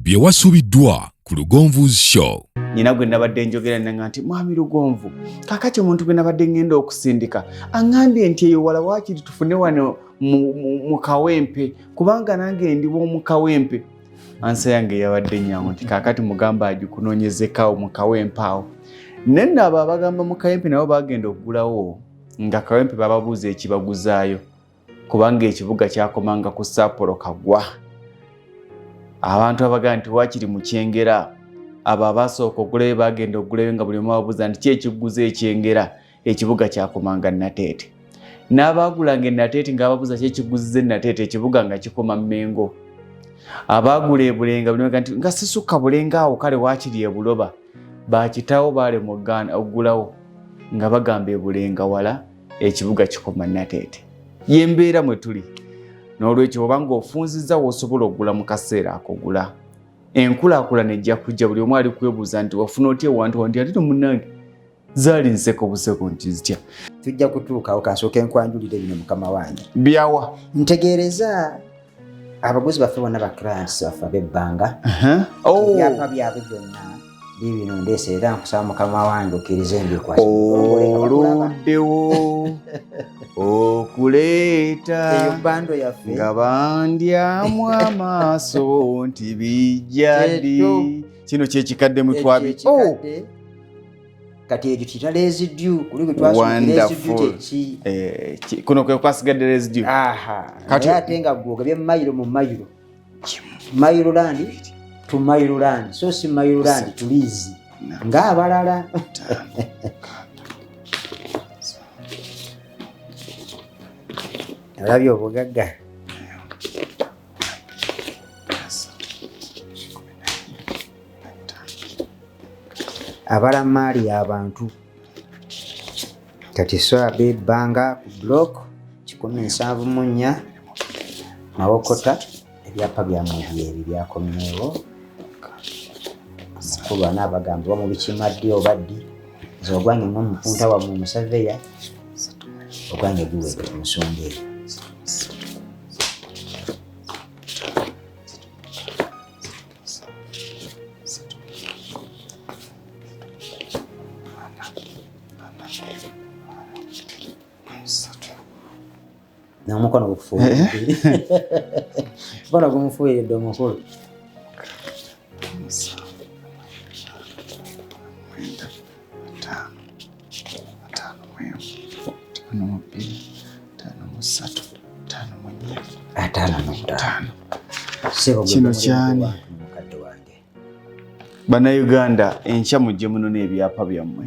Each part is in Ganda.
Bye wasubiddwa ku Lugonvu's Show. Nina gwe nabadde njogera nanga nti mwami Lugonvu, kakati omuntu gwe nabadde ngenda okusindika aŋŋambye nti eyo wala waakiri tufune wano mu Kawempe, kubanga nange ndi w'omu Kawempe. Ansa yange yabadde nyangu nti kakati mugamba agikunoonyezekaawo mu Kawempe awo. Naye nno abo abagamba mu Kawempe nabo bagenda okugulawo nga Kawempe bababuuza ekibaguzaayo, kubanga ekibuga kyakomanga ku Sapporo Kagwa. Abantu abagamba nti waakiri mu Kyengera, abo abasooka okugulayo bagenda okugulayo nga buli omu ababuuza nti ki ekiguza ekyengera, ekibuga kyakomanga Nateete. N'abaagulanga enateete nga babuuza ki ekiguziza enateete, ekibuga nga kikoma Mmengo. Abaagula ebulenga buli omu nti nga sisukka bulenga awo, kale waakiri ebuloba. Bakitawo baalemwa okugulawo nga bagamba ebulenga wala, ekibuga kikoma Nateete. Y'embeera mwe tuli. N'olwekyo oba ng'ofunzizza w'osobola okugula mu kaseera ako gula. Enkulaakulana ejja kujja, buli omu ali kwebuuza nti wafuna otya ewantu awo, nti ate munnange zaali nseko buseko nti zitya. Tujja kutuukawo, kansooke nkwanjulire bino mukama wange. Byawa? Ntegeereza abaguzi baffe bonna, ba clients baffe ab'ebbanga. Ebyapa byabwe byonna bibino ndeese, era nkusaba mukama wange okkirize mbikwase. Oluddewo okuleeta eyo bundle yaffe nga bandyamu amaaso nti bijja ddi. Ekyo. Kino kyekikadde Ekyo mutwabi. ekikadde. Kati ekyo kiyita residue, kuli gwe twasuukira residue. Wonderful. Kyeki? Kuno kwe kwasigadde residue. Aha. Kati- Naye ate nga gwogabye mayiro mu mayiro, mayiro land to mayiro land, so si mayiro land to lease ng'abalala. Olabye obugagga. Abala maali y'abantu. Kati so ab'ebbanga ku block 174 Mawokota, ebyapa byammwe byebyo byakomyewo. Amakulu anaabagamba oba mubikima ddi oba ddi, nze ogwange ng'omupunta wammwe omusaveya, ogwange guwedde ku nsonga eyo. N'omukono gukufuuyiridde, omukono gumufuuyiridde omukulu. 7, 9, 51, 52, 53, 54, 55. 5. Ssebo, gwe Kino mulimu kyani? gw'abantu, mukadde wange. Bannayuganda, enkya mujje munone ebyapa byammwe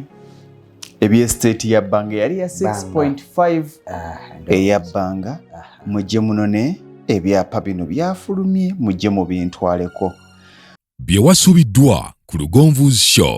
ebyesiteeti ya Bbanga eyali ya 6.5 eya Bbanga. Mujje munone ebyapa bino byafulumye, mujje mubintwaleko. Bye wasubiddwa ku Lugonvu's Show.